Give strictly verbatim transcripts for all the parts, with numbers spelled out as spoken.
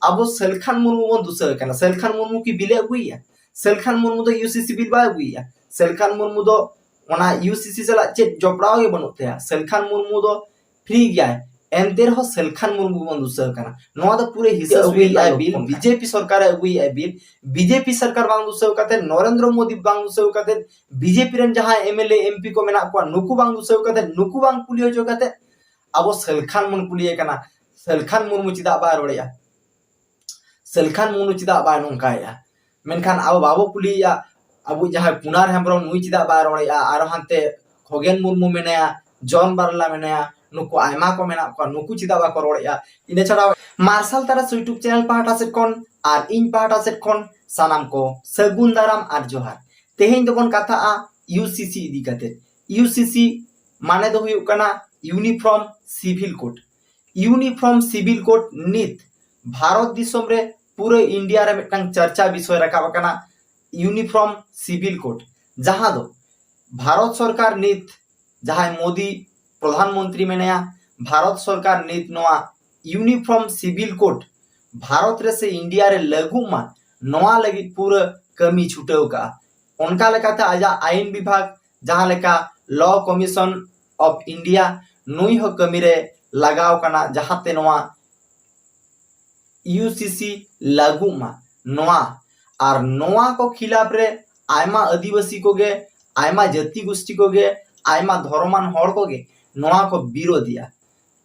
ᱟᱵᱚ ᱥᱟᱹᱞᱠᱷᱟᱱ ᱢᱩᱨᱢᱩ ᱵᱚᱱ ᱫᱩᱥᱟᱹᱣ ᱠᱟᱱᱟ᱾ ᱥᱟᱹᱞᱠᱷᱟᱱ ᱢᱩᱨᱢᱩ ᱠᱤ ᱵᱤᱞᱮ ᱟᱹᱜᱩᱭᱮᱫᱼᱟ? ᱥᱟᱹᱞᱠᱷᱟᱱ ᱢᱩᱨᱢᱩ ᱫᱚ ᱤᱭᱩᱥᱤᱥᱤ ᱵᱤᱞ ᱵᱟᱭ ᱟᱹᱜᱩᱭᱮᱫᱼᱟ᱾ ᱥᱟᱹᱞᱠᱷᱟᱱ ᱢᱩᱨᱢᱩ ᱫᱚ ᱚᱱᱟ ᱤᱭᱩᱥᱤᱥᱤ ᱥᱟᱞᱟᱜ ᱪᱮᱫ ᱡᱚᱯᱲᱟᱣ ᱜᱮ ᱵᱟᱹᱱᱩᱜ ᱛᱟᱭᱟ᱾ ᱥᱟᱹᱞᱠᱷᱟᱱ ᱢᱩᱨᱢᱩ ᱫᱚ ᱯᱷᱨᱤ ᱜᱮᱭᱟᱭ, ᱮᱱᱛᱮ ᱨᱮᱦᱚᱸ ᱥᱟᱹᱞᱠᱷᱟᱱ ᱢᱩᱨᱢᱩ ᱵᱚᱱ ᱫᱩᱥᱟᱹᱣ ᱠᱟᱱᱟ᱾ ᱱᱚᱣᱟ ᱫᱚ ᱯᱩᱨᱟᱹ ᱦᱤᱥᱟᱹ ᱟᱹᱜᱩᱭᱮᱫᱼᱟ ᱥᱩᱭ ᱵᱤᱞ, ᱞᱚᱠᱠᱷᱚᱱ ᱠᱟᱱᱟ᱾ ᱵᱤᱡᱮᱯᱤ ᱥᱚᱨᱠᱟᱨᱮ ᱟᱹᱜᱩᱭᱮᱫᱼᱟ ᱵᱤᱞ᱾ ᱵᱤᱡᱮᱯᱤ ᱥᱚᱨᱠᱟᱨ ᱵᱟᱝ ᱫᱩᱥᱟᱹᱣ ᱠᱟᱛᱮ, ᱱᱚᱨᱮᱱᱫᱨᱚ ᱢᱳᱫᱤ ᱵᱟᱝ ᱫᱩᱥᱟᱹᱣ ᱠᱟᱛᱮ, ᱵᱤᱡᱮᱯᱤ ᱨᱮᱱ ᱡᱟᱦᱟᱸᱭ ᱮᱢᱮᱞᱮ ᱮᱢᱯᱤ ᱠᱚ ᱢᱮᱱᱟᱜ ᱠᱚᱣᱟ, ᱱᱩᱠᱩ ᱵᱟᱝ ᱫᱩᱥᱟᱹᱣ ᱠᱟᱛᱮ, ᱱᱩᱠᱩ ᱵᱟᱝ ᱠᱩᱞᱤ ᱦᱚᱪᱚ ᱠᱟᱛᱮ ᱟᱵᱚ ᱥᱟᱹᱞᱠᱷᱟᱱ ᱵᱚᱱ ᱠᱩᱞᱤᱭᱮ ᱠᱟᱱᱟ, ᱥᱟᱹᱞᱠᱷᱟᱱ ᱢᱩᱨᱢᱩ ᱪᱮᱫᱟᱜ ᱵᱟᱭ ᱨᱚᱲᱮᱜᱼᱟ? ᱥᱟᱹᱞᱠᱷᱟᱱ ᱢᱩᱨᱢᱩ ᱪᱮᱫᱟᱜ ᱵᱟᱭ ᱱᱚᱝᱠᱟᱭᱮᱜᱼᱟ? ᱢᱮᱱᱠᱷᱟᱱ ᱟᱵᱚ ᱵᱟᱵᱚ ᱠᱩᱞᱤᱭᱮᱜᱼᱟ, ᱟᱵᱚ ᱡᱟᱦᱟᱸᱭ ᱯᱩᱱᱟᱨ ᱦᱮᱢᱵᱨᱚᱢ, ᱱᱩᱭ ᱪᱮᱫᱟᱜ ᱵᱟᱭ ᱨᱚᱲᱮᱜᱼᱟ? ᱟᱨ ᱦᱟᱱᱛᱮ ᱠᱷᱚᱜᱮᱱ ᱢᱩᱨᱢᱩ ᱢᱮᱱᱟᱭᱟ, ᱡᱚᱱ ᱵᱟᱨᱞᱟ ᱢᱮᱱᱟᱭᱟ, ᱱᱩᱠᱩ ᱟᱭᱢᱟ ᱠᱚ ᱢᱮᱱᱟᱜ ᱠᱚᱣᱟ, ᱱᱩᱠᱩ ᱪᱮᱫᱟᱜ ᱵᱟᱠᱚ ᱨᱚᱲᱮᱜᱼᱟ? ᱤᱱᱟᱹ ᱪᱷᱟᱲᱟ ᱢᱟᱨᱥᱟᱞ ᱛᱟᱨᱟᱥ YouTube ᱪᱮᱱᱮᱞ ᱯᱟᱦᱴᱟ ᱥᱮᱫ ᱠᱷᱚᱱ ᱟᱨ ᱤᱧ ᱯᱟᱦᱴᱟ ᱥᱮᱫ ᱠᱷᱚᱱ ᱥᱟᱱᱟᱢ ᱠᱚ ᱥᱟᱹᱜᱩᱱ ᱫᱟᱨᱟᱢ ᱟᱨ ᱡᱚᱦᱟᱨ᱾ ᱛᱮᱦᱮᱧ ᱫᱚᱵᱚᱱ ᱠᱟᱛᱷᱟᱜᱼᱟ ᱤᱭᱩᱥᱤᱥᱤ ᱤᱫᱤ ᱠᱟᱛᱮ᱾ ᱤᱭᱩᱥᱤᱥᱤ ᱢᱟᱱᱮ ᱫᱚ ᱦᱩᱭᱩᱜ ᱠᱟᱱᱟ uniform civil code. Uniform civil code ᱱᱤᱛ ᱵᱷᱟᱨᱚᱛ ᱫᱤᱥᱚᱢ ᱨᱮ, ᱯᱩᱨᱟᱹ ᱤᱱᱰᱤᱭᱟ ᱨᱮ ᱢᱤᱫᱴᱟᱝ ᱪᱟᱨᱪᱟ ᱵᱤᱥᱚᱭ ᱨᱟᱠᱟᱵ ᱟᱠᱟᱱᱟ, ᱤᱭᱩᱱᱤᱯᱷᱚᱨᱢ ᱥᱤᱵᱷᱤᱞ ᱠᱳᱰ, ᱡᱟᱦᱟᱸ ᱫᱚ ᱵᱷᱟᱨᱚᱛ ᱥᱚᱨᱠᱟᱨ ᱱᱤᱛ, ᱡᱟᱦᱟᱸᱭ ᱢᱳᱫᱤ ᱯᱨᱚᱫᱷᱟᱱ ᱢᱚᱱᱛᱨᱤ ᱢᱮᱱᱟᱭᱟ, ᱵᱷᱟᱨᱚᱛ ᱥᱚᱨᱠᱟᱨ ᱱᱤᱛ ᱱᱚᱣᱟ ᱤᱭᱩᱱᱤᱯᱷᱚᱨᱢ ᱥᱤᱵᱷᱤᱞ ᱠᱳᱰ ᱵᱷᱟᱨᱚᱛ ᱨᱮ ᱥᱮ ᱤᱱᱰᱤᱭᱟ ᱨᱮ ᱞᱟᱹᱜᱩᱜ ᱢᱟ, ᱱᱚᱣᱟ ᱞᱟᱹᱜᱤᱫ ᱯᱩᱨᱟᱹ ᱠᱟᱹᱢᱤ ᱪᱷᱩᱴᱟᱹᱣ ᱠᱟᱜᱼᱟ᱾ ᱚᱱᱠᱟ ᱞᱮᱠᱟᱛᱮ ᱟᱡᱟᱜ ᱟᱭᱤᱱ ᱵᱤᱵᱷᱟᱜᱽ, ᱡᱟᱦᱟᱸ ᱞᱮᱠᱟ Law Commission of India, ᱱᱩᱭ ᱦᱚᱸ ᱠᱟᱹᱢᱤ ᱨᱮ ᱞᱟᱜᱟᱣ ᱠᱟᱱᱟ, ᱡᱟᱦᱟᱸᱛᱮ ᱱᱚᱣᱟ ᱤᱭᱩᱥᱤᱥᱤ ᱞᱟᱹᱜᱩᱜ ᱢᱟ᱾ ᱱᱚᱣᱟ ᱟᱨ ᱱᱚᱣᱟ ᱠᱚ ᱠᱷᱤᱞᱟᱯ ᱨᱮ ᱟᱭᱢᱟ ᱟᱹᱫᱤᱵᱟᱹᱥᱤ ᱠᱚᱜᱮ, ᱟᱭᱢᱟ ᱡᱟᱹᱛᱤ ᱜᱳᱥᱴᱤ ᱠᱚᱜᱮ, ᱟᱭᱢᱟ ᱫᱷᱚᱨᱚᱢᱟᱱ ᱦᱚᱲ ᱠᱚᱜᱮ ᱱᱚᱣᱟ ᱠᱚ ᱵᱤᱨᱳᱫᱷᱮᱜᱼᱟ᱾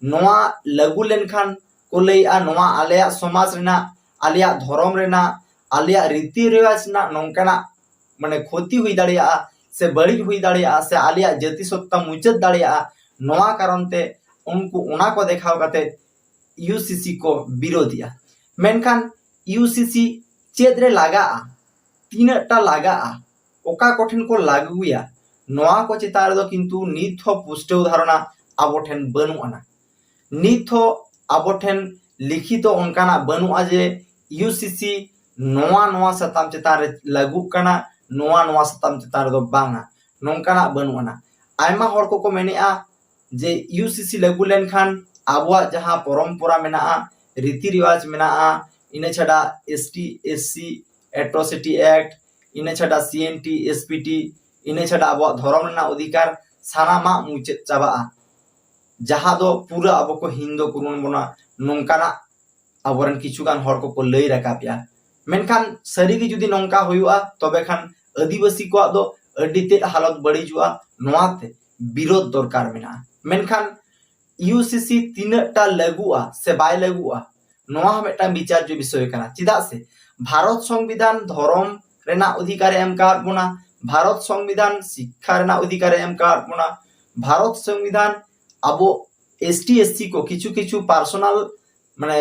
ᱱᱚᱣᱟ ᱞᱟᱹᱜᱩ ᱞᱮᱱᱠᱷᱟᱱ ᱠᱚ ᱞᱟᱹᱭᱮᱜᱼᱟ, ᱱᱚᱣᱟ ᱟᱞᱮᱭᱟᱜ ᱥᱚᱢᱟᱡᱽ ᱨᱮᱱᱟᱜ, ᱟᱞᱮᱭᱟᱜ ᱫᱷᱚᱨᱚᱢ ᱨᱮᱱᱟᱜ, ᱟᱞᱮᱭᱟᱜ ᱨᱤᱛᱤ ᱨᱮᱣᱟᱡᱽ ᱨᱮᱱᱟᱜ ᱱᱚᱝᱠᱟᱱᱟᱜ ᱢᱟᱱᱮ ᱠᱷᱚᱛᱤ ᱦᱩᱭ ᱫᱟᱲᱮᱭᱟᱜᱼᱟ ᱥᱮ ᱵᱟᱹᱲᱤᱡ ᱦᱩᱭ ᱫᱟᱲᱮᱭᱟᱜᱼᱟ ᱥᱮ ᱟᱞᱮᱭᱟᱜ ᱡᱟᱹᱛᱤ ᱥᱚᱛᱛᱟ ᱢᱩᱪᱟᱹᱫ ᱫᱟᱲᱮᱭᱟᱜᱼᱟ᱾ ᱱᱚᱣᱟ ᱠᱟᱨᱚᱱ ᱛᱮ ᱩᱱᱠᱩ ᱚᱱᱟ ᱠᱚ ᱫᱮᱠᱷᱟᱣ ᱠᱟᱛᱮ ᱤᱭᱩᱥᱤᱥᱤ ᱠᱚ ᱵᱤᱨᱳᱫᱷᱮᱜᱼᱟ᱾ ᱢᱮᱱᱠᱷᱟᱱ ᱤᱭᱩᱥᱤᱥᱤ ᱪᱮᱫ ᱨᱮ ᱞᱟᱜᱟᱜᱼᱟ, ᱛᱤᱱᱟᱹᱜ ᱴᱟ ᱞᱟᱜᱟᱜᱼᱟ, ᱚᱠᱟ ᱠᱚᱴᱷᱮᱱ ᱠᱚ ᱞᱟᱹᱜᱩᱭᱟ, ᱱᱚᱣᱟ ᱠᱚ ᱪᱮᱛᱟᱱ ᱨᱮᱫᱚ ᱠᱤᱱᱛᱩ ᱱᱤᱛ ᱦᱚᱸ ᱯᱩᱥᱴᱟᱹᱣ ᱫᱷᱟᱨᱚᱱᱟ ᱟᱵᱚ ᱴᱷᱮᱱ ᱵᱟᱹᱱᱩᱜ ᱟᱱᱟ᱾ ᱱᱤᱛ ᱦᱚᱸ ᱟᱵᱚ ᱴᱷᱮᱱ ᱞᱤᱠᱷᱤᱛᱚ ᱚᱱᱠᱟᱱᱟᱜ ᱵᱟᱹᱱᱩᱜᱼᱟ ᱡᱮ ᱤᱭᱩᱥᱤᱥᱤ ᱱᱚᱣᱟ ᱱᱚᱣᱟ ᱥᱟᱛᱟᱢ ᱪᱮᱛᱟᱱ ᱨᱮ ᱞᱟᱹᱜᱩᱜ ᱠᱟᱱᱟ, ᱱᱚᱣᱟ ᱱᱚᱣᱟ ᱥᱟᱛᱟᱢ ᱪᱮᱛᱟᱱ ᱨᱮᱫᱚ ᱵᱟᱝᱟ, ᱱᱚᱝᱠᱟᱱᱟᱜ ᱵᱟᱹᱱᱩᱜ ᱟᱱᱟ᱾ ᱟᱭᱢᱟ ᱦᱚᱲ ᱠᱚᱠᱚ ᱢᱮᱱᱮᱜᱼᱟ ᱡᱮ ᱤᱭᱩᱥᱤᱥᱤ ᱞᱟᱹᱜᱩ ᱞᱮᱱᱠᱷᱟᱱ ᱟᱵᱚᱣᱟᱜ ᱡᱟᱦᱟᱸ ᱯᱚᱨᱚᱢᱯᱚᱨᱟ ᱢᱮᱱᱟᱜᱼᱟ, ᱨᱤᱛᱤ ᱨᱮᱣᱟᱡᱽ ᱢᱮᱱᱟᱜᱼᱟ, ᱤᱱᱟᱹ ᱪᱷᱟᱰᱟ S T S C atrocity act, ᱤᱱᱟᱹ ᱪᱷᱟᱰᱟ ᱥᱤ N T S P T, ᱤᱱᱟᱹ ᱪᱷᱟᱰᱟ ᱟᱵᱚᱣᱟᱜ ᱫᱷᱚᱨᱚᱢ ᱨᱮᱱᱟᱜ ᱚᱫᱷᱤᱠᱟᱨ, ᱥᱟᱱᱟᱢᱟᱜ ᱢᱩᱪᱟᱹᱫ ᱪᱟᱵᱟᱜᱼᱟ, ᱡᱟᱦᱟᱸ ᱫᱚ ᱯᱩᱨᱟᱹ ᱟᱵᱚ ᱠᱚ ᱦᱤᱱ ᱫᱚ ᱠᱚ ᱵᱚᱱᱟ, ᱱᱚᱝᱠᱟᱱᱟᱜ ᱟᱵᱚᱨᱮᱱ ᱠᱤᱪᱷᱩᱜᱟᱱ ᱦᱚᱲ ᱠᱚᱠᱚ ᱞᱟᱹᱭ ᱨᱟᱠᱟᱵᱮᱜᱼᱟ᱾ ᱢᱮᱱᱠᱷᱟᱱ ᱥᱟᱹᱨᱤᱜᱮ ᱡᱩᱫᱤ ᱱᱚᱝᱠᱟ ᱦᱩᱭᱩᱜᱼᱟ, ᱛᱚᱵᱮ ᱠᱷᱟᱱ ᱟᱹᱫᱤᱵᱟᱹᱥᱤ ᱠᱚᱣᱟᱜ ᱫᱚ ᱟᱹᱰᱤ ᱛᱮᱫ ᱦᱟᱞᱚᱛ ᱵᱟᱹᱲᱤᱡᱚᱜᱼᱟ᱾ ᱱᱚᱣᱟᱛᱮ ᱵᱤᱨᱳᱫᱷ ᱫᱚᱨᱠᱟᱨ ᱢᱮᱱᱟᱜᱼᱟ᱾ ᱢᱮᱱᱠᱷᱟᱱ ᱤᱭᱩ ᱥᱤ ᱥᱤ ᱛᱤᱱᱟᱹᱜ ᱴᱟ ᱞᱟᱹᱜᱩᱜᱼᱟ ᱥᱮ ᱵᱟᱭ ᱞᱟᱹᱜᱩᱜᱼᱟ, ᱱᱚᱣᱟ ᱦᱚᱸ ᱢᱤᱫᱴᱟᱝ ᱵᱤᱪᱟᱨᱡᱚ ᱵᱤᱥᱚᱭ ᱠᱟᱱᱟ᱾ ᱪᱮᱫᱟᱜ ᱥᱮ ᱵᱷᱟᱨᱚᱛ ᱥᱚᱝᱵᱤᱫᱷᱟᱱ ᱫᱷᱚᱨᱚᱢ ᱨᱮᱱᱟᱜ ᱚᱫᱷᱤᱠᱟᱨᱮ ᱮᱢ ᱟᱠᱟᱫ ᱵᱚᱱᱟ, ᱵᱷᱟᱨᱚᱛ ᱥᱚᱝᱵᱤᱫᱷᱟᱱ ᱥᱤᱠᱠᱷᱟ ᱨᱮᱱᱟᱜ ᱚᱫᱷᱤᱠᱟᱨᱮ ᱮᱢ ᱟᱠᱟᱫ ᱵᱚᱱᱟ, ᱵᱷᱟᱨᱚᱛ ᱥᱚᱝᱵᱤᱫᱷᱟᱱ ᱟᱵᱚ ᱮᱥ ᱴᱤ ᱮᱥ ᱥᱤ ᱠᱚ ᱠᱤᱪᱷᱩ ᱠᱤᱪᱷᱩ ᱯᱟᱨᱥᱚᱱᱟᱞ, ᱢᱟᱱᱮ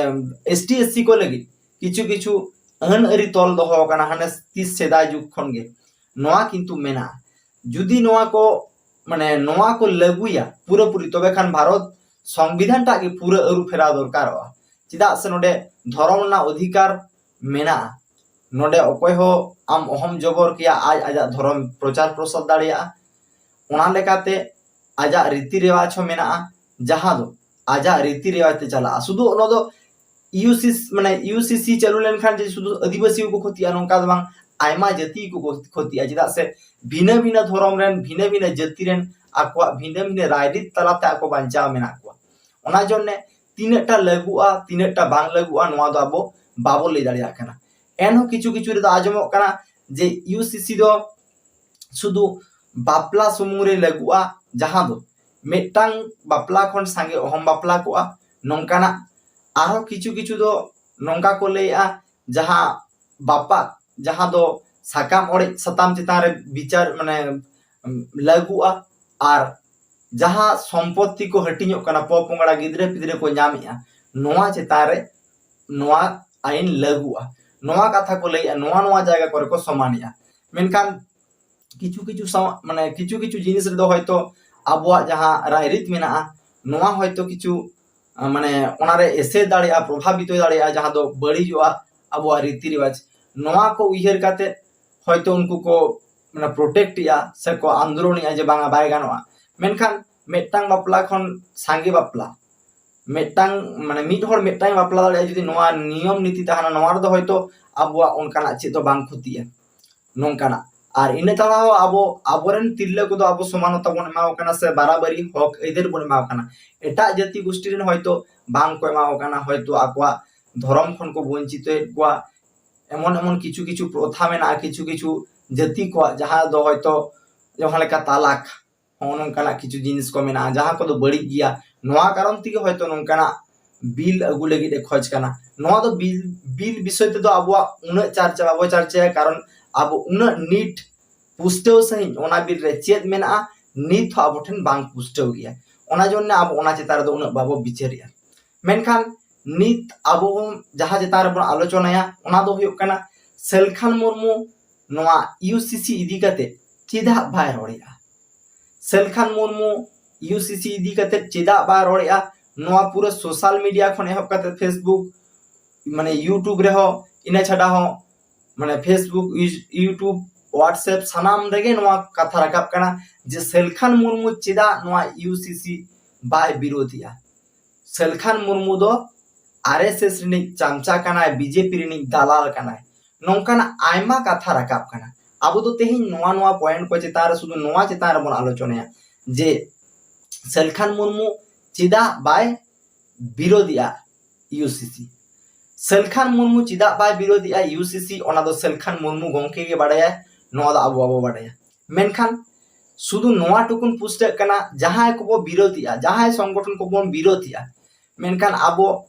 ᱮᱥ ᱴᱤ ᱮᱥ ᱥᱤ ᱠᱚ ᱞᱟᱹᱜᱤᱫ ᱠᱤᱪᱷᱩ ᱠᱤᱪᱷᱩ ᱟᱹᱱ ᱟᱹᱨᱤ ᱛᱚᱞ ᱫᱚᱦᱚ ᱟᱠᱟᱱᱟ ᱦᱟᱱᱮ ᱛᱤᱥ ᱥᱮᱫᱟᱭ ᱡᱩᱜᱽ ᱠᱷᱚᱱ ᱜᱮ᱾ ᱱᱚᱣᱟ ᱠᱤᱱᱛᱩ ᱢᱮᱱᱟᱜᱼᱟ᱾ ᱡᱩᱫᱤ ᱱᱚᱣᱟ ᱠᱚ, ᱢᱟᱱᱮ ᱱᱚᱣᱟ ᱠᱚ ᱞᱟᱹᱜᱩᱭᱟ ᱯᱩᱨᱟᱹᱯᱩᱨᱤ, ᱛᱚᱵᱮ ᱠᱷᱟᱱ ᱵᱷᱟᱨᱚᱛ ᱥᱚᱝᱵᱤᱫᱷᱟᱱ ᱴᱟᱜ ᱜᱮ ᱯᱩᱨᱟᱹ ᱟᱹᱨᱩ ᱯᱷᱮᱨᱟᱣ ᱫᱚᱨᱠᱟᱨᱚᱜᱼᱟ᱾ ᱪᱮᱫᱟᱜ ᱥᱮ ᱱᱚᱰᱮ ᱫᱷᱚᱨᱚᱢ ᱨᱮᱱᱟᱜ ᱚᱫᱷᱤᱠᱟᱨ ᱢᱮᱱᱟᱜᱼᱟ᱾ ᱱᱚᱰᱮ ᱚᱠᱚᱭ ᱦᱚᱸ ᱟᱢ ᱚᱦᱚᱢ ᱡᱚᱵᱚᱨ ᱠᱮᱭᱟ, ᱟᱡ ᱟᱡᱟᱜ ᱫᱷᱚᱨᱚᱢ ᱯᱨᱚᱪᱟᱨ ᱯᱨᱚᱥᱟᱨ ᱫᱟᱲᱮᱭᱟᱜᱼᱟ᱾ ᱚᱱᱟ ᱞᱮᱠᱟᱛᱮ ᱟᱡᱟᱜ ᱨᱤᱛᱤ ᱨᱮᱣᱟᱡᱽ ᱦᱚᱸ ᱢᱮᱱᱟᱜᱼᱟ, ᱡᱟᱦᱟᱸ ᱫᱚ ᱟᱡᱟᱜ ᱨᱤᱛᱤ ᱨᱮᱣᱟᱡᱽ ᱛᱮ ᱪᱟᱞᱟᱜᱼᱟ᱾ ᱥᱩᱫᱷᱩ ᱚᱱᱟ ᱫᱚ ᱤᱭᱩ ᱥᱤ ᱥᱤ, ᱢᱟᱱᱮ ᱤᱭᱩ ᱥᱤ ᱥᱤ ᱪᱟᱹᱞᱩ ᱞᱮᱱᱠᱷᱟᱱ ᱡᱮ ᱥᱩᱫᱷᱩ ᱟᱹᱫᱤᱵᱟᱹᱥᱤ ᱠᱚᱠᱚ ᱠᱷᱚᱛᱤᱜᱼᱟ, ᱱᱚᱝᱠᱟ ᱫᱚ ᱵᱟᱝ, ᱟᱭᱢᱟ ᱡᱟᱹᱛᱤ ᱠᱚᱠᱚ ᱠᱷᱚᱛᱤᱜᱼᱟ᱾ ᱪᱮᱫᱟᱜ ᱥᱮ ᱵᱷᱤᱱᱟᱹ ᱵᱷᱤᱱᱟᱹ ᱫᱷᱚᱨᱚᱢ ᱨᱮᱱ, ᱵᱷᱤᱱᱟᱹ ᱵᱷᱤᱱᱟᱹ ᱡᱟᱹᱛᱤ ᱨᱮᱱ ᱟᱠᱚᱣᱟᱜ ᱵᱷᱤᱱᱟᱹ ᱵᱷᱤᱱᱟᱹ ᱨᱟᱭᱨᱤᱛ ᱛᱟᱞᱟᱛᱮ ᱟᱠᱚ ᱵᱟᱧᱪᱟᱣ ᱢᱮᱱᱟᱜ ᱠᱚᱣᱟ᱾ ᱚᱱᱟ ᱡᱚᱱᱱᱮ ᱛᱤᱱᱟᱹᱜ ᱴᱟ ᱞᱟᱹᱜᱩᱜᱼᱟ, ᱛᱤᱱᱟᱹᱜ ᱴᱟ ᱵᱟᱝ ᱞᱟᱹᱜᱩᱜᱼᱟ, ᱱᱚᱣᱟ ᱫᱚ ᱟᱵᱚ ᱵᱟᱵᱚ ᱞᱟᱹᱭ ᱫᱟᱲᱮᱭᱟᱜ ᱠᱟᱱᱟ᱾ ᱮᱱᱦᱚᱸ ᱠᱤᱪᱷᱩ ᱠᱤᱪᱷᱩ ᱨᱮᱫᱚ ᱟᱸᱡᱚᱢᱚᱜ ᱠᱟᱱᱟ ᱡᱮ ᱤᱭᱩ ᱥᱤ ᱥᱤ ᱫᱚ ᱥᱩᱫᱷᱩ ᱵᱟᱯᱞᱟ ᱥᱩᱢᱩᱝ ᱨᱮ ᱞᱟᱹᱜᱩᱜᱼᱟ, ᱡᱟᱦᱟᱸ ᱫᱚ ᱢᱤᱫᱴᱟᱝ ᱵᱟᱯᱞᱟ ᱠᱷᱚᱱ ᱥᱟᱸᱜᱮ ᱚᱦᱚᱢ ᱵᱟᱯᱞᱟ ᱠᱚᱜᱼᱟ, ᱱᱚᱝᱠᱟᱱᱟᱜ᱾ ᱟᱨᱦᱚᱸ ᱠᱤᱪᱷᱩ ᱠᱤᱪᱷᱩ ᱫᱚ ᱱᱚᱝᱠᱟ ᱠᱚ ᱞᱟᱹᱭᱮᱜᱼᱟ, ᱡᱟᱦᱟᱸ ᱵᱟᱯᱟᱜ, ᱡᱟᱦᱟᱸ ᱫᱚ ᱥᱟᱠᱟᱢ ᱚᱲᱮᱡ ᱥᱟᱛᱟᱢ ᱪᱮᱛᱟᱱ ᱨᱮ ᱵᱤᱪᱟᱨ, ᱢᱟᱱᱮ, ᱞᱟᱹᱜᱩᱜᱼᱟ, ᱟᱨ ᱡᱟᱦᱟᱸ ᱥᱚᱢᱯᱚᱛᱛᱤ ᱠᱚ ᱦᱟᱹᱴᱤᱧᱚᱜ ᱠᱟᱱᱟ, ᱯᱚᱼᱯᱚᱝᱲᱟ, ᱜᱤᱫᱽᱨᱟᱹ ᱯᱤᱫᱽᱨᱟᱹ ᱠᱚ ᱧᱟᱢᱮᱜᱼᱟ, ᱱᱚᱣᱟ ᱪᱮᱛᱟᱱ ᱨᱮ ᱱᱚᱣᱟ ᱟᱹᱭᱤᱱ ᱞᱟᱹᱜᱩᱜᱼᱟ᱾ ᱱᱚᱣᱟ ᱠᱟᱛᱷᱟ ᱠᱚ ᱞᱟᱹᱭᱮᱜᱼᱟ, ᱱᱚᱣᱟ ᱱᱚᱣᱟ ᱡᱟᱭᱜᱟ ᱠᱚᱨᱮ ᱠᱚ ᱥᱚᱢᱟᱱᱮᱜᱼᱟ᱾ ᱢᱮᱱᱠᱷᱟᱱ ᱠᱤᱪᱷᱩ ᱠᱤᱪᱷᱩ ᱥᱟᱶ, ᱢᱟᱱᱮ ᱠᱤᱪᱷᱩ ᱠᱤᱪᱷᱩ ᱡᱤᱱᱤᱥ ᱨᱮᱫᱚ ᱦᱚᱭᱛᱚ ᱟᱵᱚᱣᱟᱜ ᱡᱟᱦᱟᱸ ᱨᱟᱭᱨᱤᱛ ᱢᱮᱱᱟᱜᱼᱟ, ᱱᱚᱣᱟ ᱦᱚᱭᱛᱚ ᱠᱤᱪᱷᱩ, ᱟᱸ, ᱢᱟᱱᱮ ᱚᱱᱟᱨᱮ ᱮᱥᱮᱨ ᱫᱟᱲᱮᱭᱟᱜᱼᱟ, ᱯᱨᱚᱵᱷᱟᱵᱤᱛ ᱦᱩᱭ ᱫᱟᱲᱮᱭᱟᱜᱼᱟ, ᱡᱟᱦᱟᱸ ᱫᱚ ᱵᱟᱹᱲᱤᱡᱚᱜᱼᱟ ᱟᱵᱚᱣᱟᱜ ᱨᱤᱛᱤ ᱨᱮᱣᱟᱡᱽ᱾ ᱱᱚᱣᱟ ᱠᱚ ᱩᱭᱦᱟᱹᱨ ᱠᱟᱛᱮ ᱦᱚᱭᱛᱚ ᱩᱱᱠᱩ ᱠᱚ, ᱢᱟᱱᱮ, ᱯᱨᱚᱴᱮᱠᱴ ᱮᱜᱼᱟ ᱥᱮ ᱠᱚ ᱟᱱᱫᱳᱞᱚᱱᱮᱜᱼᱟ ᱡᱮ ᱵᱟᱝᱟ, ᱵᱟᱭ ᱜᱟᱱᱚᱜᱼᱟ᱾ ᱢᱮᱱᱠᱷᱟᱱ ᱢᱤᱫᱴᱟᱝ ᱵᱟᱯᱞᱟ ᱠᱷᱚᱱ ᱥᱟᱸᱜᱮ ᱵᱟᱯᱞᱟ, ᱢᱤᱫᱴᱟᱝ ᱢᱟᱱᱮ ᱢᱤᱫ ᱦᱚᱲ ᱢᱤᱫᱴᱟᱝ ᱵᱟᱯᱞᱟ ᱫᱟᱲᱮᱭᱟᱜᱼᱟ, ᱡᱩᱫᱤ ᱱᱚᱣᱟ ᱱᱤᱭᱚᱢ ᱱᱤᱛᱤ ᱛᱟᱦᱮᱱᱟ, ᱱᱚᱣᱟ ᱨᱮᱫᱚ ᱦᱚᱭᱛᱳ ᱟᱵᱚᱣᱟᱜ ᱚᱱᱠᱟᱱᱟᱜ ᱪᱮᱫ ᱫᱚ ᱵᱟᱝ ᱠᱷᱚᱛᱤᱜᱼᱟ ᱱᱚᱝᱠᱟᱱᱟᱜ᱾ ᱟᱨ ᱤᱱᱟᱹ ᱛᱟᱞᱟ ᱦᱚᱸ ᱟᱵᱚ ᱟᱵᱚᱨᱮᱱ ᱛᱤᱨᱞᱟᱹ ᱠᱚᱫᱚ ᱟᱵᱚ ᱥᱚᱢᱟᱱᱚᱛᱟ ᱵᱚᱱ ᱮᱢᱟ ᱠᱚ ᱠᱟᱱᱟ ᱥᱮ ᱵᱟᱨᱟᱵᱟᱨᱤ ᱦᱚᱠ ᱟᱹᱭᱫᱟᱹᱨ ᱵᱚᱱ ᱮᱢᱟ ᱠᱚ ᱠᱟᱱᱟ᱾ ᱮᱴᱟᱜ ᱡᱟᱹᱛᱤ ᱜᱳᱥᱴᱤ ᱨᱮᱱ ᱦᱚᱭᱛᱳ ᱵᱟᱝ ᱠᱚ ᱮᱢᱟ ᱠᱚ ᱠᱟᱱᱟ, ᱦᱚᱭᱛᱳ ᱟᱠᱚᱣᱟᱜ ᱫᱷᱚᱨᱚᱢ ᱠᱷᱚᱱ ᱠᱚ ᱵᱚᱧᱪᱤᱛᱚᱭᱮᱫ ᱠᱚᱣᱟ, ᱮᱢᱚᱱ ᱮᱢᱚᱱ ᱠᱤᱪᱷᱩ ᱠᱤᱪᱷᱩ ᱯᱨᱚᱛᱷᱟ ᱢᱮᱱᱟᱜᱼᱟ ᱠᱤᱪᱷᱩ ᱠᱤᱪᱷᱩ ᱡᱟᱹᱛᱤ ᱠᱚᱣᱟᱜ, ᱡᱟᱦᱟᱸ ᱫᱚ ᱦᱚᱭᱛᱳ ᱡᱟᱦᱟᱸ ᱞᱮᱠᱟ ᱛᱟᱞᱟᱠ, ᱦᱚᱸᱜᱼᱚ ᱱᱚᱝᱠᱟᱱᱟᱜ ᱠᱤᱪᱷᱩ ᱡᱤᱱᱤᱥ ᱠᱚ ᱢᱮᱱᱟᱜᱼᱟ ᱡᱟᱦᱟᱸ ᱠᱚᱫᱚ ᱵᱟᱹᱲᱤᱡ ᱜᱮᱭᱟ᱾ ᱱᱚᱣᱟ ᱠᱟᱨᱚᱱ ᱛᱮᱜᱮ ᱦᱚᱭᱛᱳ ᱱᱚᱝᱠᱟᱱᱟᱜ ᱵᱤᱞ ᱟᱹᱜᱩ ᱞᱟᱹᱜᱤᱫ ᱮ ᱠᱷᱚᱡᱽ ᱠᱟᱱᱟ᱾ ᱱᱚᱣᱟ ᱫᱚ ᱵᱤᱞ ᱵᱤᱞ ᱵᱤᱥᱚᱭ ᱛᱮᱫᱚ ᱟᱵᱚᱣᱟᱜ ᱩᱱᱟᱹᱜ ᱪᱟᱨᱪᱟ ᱵᱟᱵᱚ ᱪᱟᱨᱪᱟᱭᱟ, ᱠᱟᱨᱚᱱ ᱟᱵᱚ ᱩᱱᱟᱹᱜ ᱱᱤᱴ ᱯᱩᱥᱴᱟᱹᱣ ᱥᱟᱺᱦᱤᱡ ᱚᱱᱟ ᱵᱤᱞ ᱨᱮ ᱪᱮᱫ ᱢᱮᱱᱟᱜᱼᱟ ᱱᱤᱛ ᱦᱚᱸ ᱟᱵᱚ ᱴᱷᱮᱱ ᱵᱟᱝ ᱯᱩᱥᱴᱟᱹᱣ ᱜᱮᱭᱟ᱾ ᱚᱱᱟ ᱡᱚᱱᱱᱮ ᱟᱵᱚ ᱚᱱᱟ ᱪᱮᱛᱟᱱ ᱨᱮᱫᱚ ᱩᱱᱟᱹᱜ ᱵᱟᱵᱚ ᱵᱤᱪᱟᱹᱨᱮᱜᱼᱟ᱾ ᱢᱮᱱᱠᱷᱟᱱ ᱱᱤᱛ ᱟᱵᱚ ᱵᱚᱱ ᱡᱟᱦᱟᱸ ᱪᱮᱛᱟᱱ ᱨᱮᱵᱚᱱ ᱟᱞᱳᱪᱚᱱᱟᱭᱟ ᱚᱱᱟ ᱫᱚ ᱦᱩᱭᱩᱜ ᱠᱟᱱᱟ ᱥᱮᱞᱠᱷᱟᱱ ᱢᱩᱨᱢᱩ ᱱᱚᱣᱟ ᱤᱭᱩᱥᱤᱥᱤ ᱤᱫᱤ ᱠᱟᱛᱮ ᱪᱮᱫᱟᱜ ᱵᱟᱭ ᱨᱚᱲᱮᱜᱼᱟ? ᱥᱮᱞᱠᱷᱟᱱ ᱢᱩᱨᱢᱩ ᱤᱭᱩᱥᱤᱥᱤ ᱤᱫᱤ ᱠᱟᱛᱮ ᱪᱮᱫᱟᱜ ᱵᱟᱭ ᱨᱚᱲᱮᱜᱼᱟ? ᱱᱚᱣᱟ ᱯᱩᱨᱟᱹ ᱥᱳᱥᱟᱞ ᱢᱤᱰᱤᱭᱟ ᱠᱷᱚᱱ ᱮᱦᱚᱵ ᱠᱟᱛᱮ ᱯᱷᱮᱥᱵᱩᱠ, ᱢᱟᱱᱮ ᱭᱩᱴᱩᱵᱽ ᱨᱮᱦᱚᱸ, ᱤᱱᱟᱹ ᱪᱷᱟᱰᱟ ᱦᱚᱸ ᱢᱟᱱᱮ ᱯᱷᱮᱥᱵᱩᱠ, ᱭᱩ- ᱭᱩᱴᱩᱵᱽ, ᱣᱟᱴᱥᱮᱯ ᱥᱟᱱᱟᱢ ᱨᱮᱜᱮ ᱱᱚᱣᱟ ᱠᱟᱛᱷᱟ ᱨᱟᱠᱟᱵ ᱠᱟᱱᱟ ᱡᱮ ᱥᱮᱞᱠᱷᱟᱱ ᱢᱩᱨᱢᱩ ᱪᱮᱫᱟᱜ ᱱᱚᱣᱟ ᱤᱭᱩᱥᱤᱥᱤ ᱵᱟᱭ ᱵᱤᱨᱳᱫᱷᱮᱜᱼᱟ᱾ ᱥᱮᱞᱠᱷᱟᱱ ᱢᱩᱨᱢᱩ ᱫᱚ ᱟᱨᱮᱥᱮᱥ ᱨᱤᱱᱤᱡ ᱪᱟᱢᱪᱟ ᱠᱟᱱᱟᱭ, ᱵᱤᱡᱮᱯᱤ ᱨᱤᱱᱤᱡ ᱫᱟᱞᱟᱞ ᱠᱟᱱᱟᱭ᱾ ᱱᱚᱝᱠᱟᱱᱟᱜ ᱟᱭᱢᱟ ᱠᱟᱛᱷᱟ ᱨᱟᱠᱟᱵ ᱠᱟᱱᱟ᱾ ᱟᱵᱚ ᱫᱚ ᱛᱮᱦᱮᱧ ᱱᱚᱣᱟ ᱱᱚᱣᱟ ᱯᱚᱭᱮᱱᱴ ᱠᱚ ᱪᱮᱛᱟᱱ ᱨᱮ ᱥᱩᱫᱷᱩ ᱱᱚᱣᱟ ᱪᱮᱛᱟᱱ ᱨᱮᱵᱚᱱ ᱟᱞᱳᱪᱚᱱᱟᱭᱟ ᱡᱮ ᱥᱮᱞᱠᱷᱟᱱ ᱢᱩᱨᱢᱩ ᱪᱮᱫᱟᱜ ᱵᱟᱭ ᱵᱤᱨᱳᱫᱷᱮᱜᱼᱟ ᱤᱭᱩᱥᱤᱥᱤ᱾ ᱥᱮᱞᱠᱷᱟᱱ ᱢᱩᱨᱢᱩ ᱪᱮᱫᱟᱜ ᱵᱟᱭ ᱵᱤᱨᱳᱫᱷᱮᱜᱼᱟ ᱤᱭᱩᱥᱤᱥᱤ, ᱚᱱᱟ ᱫᱚ ᱥᱮᱞᱠᱷᱟᱱ ᱢᱩᱨᱢᱩ ᱜᱚᱢᱠᱮ ᱜᱮ ᱵᱟᱲᱟᱭᱟᱭ, ᱱᱚᱣᱟ ᱫᱚ ᱟᱵᱚ ᱵᱟᱵᱚ ᱵᱟᱲᱟᱭᱟ᱾ ᱢᱮᱱᱠᱷᱟᱱ ᱥᱩᱫᱷᱩ ᱱᱚᱣᱟ ᱴᱩᱠᱩᱱ ᱯᱩᱥᱴᱟᱹᱜ ᱠᱟᱱᱟ, ᱡᱟᱦᱟᱸᱭ ᱠᱚᱵᱚ ᱵᱤᱨᱳᱫᱷᱮᱜᱼᱟ, ᱡᱟᱦᱟᱸᱭ ᱥᱚᱝᱜᱚᱴᱷᱚᱱ ᱠᱚᱵᱚᱱ ᱵᱤᱨᱳᱫᱷᱮᱜᱼᱟ, ᱢᱮᱱᱠᱷᱟᱱ ᱟᱵᱚ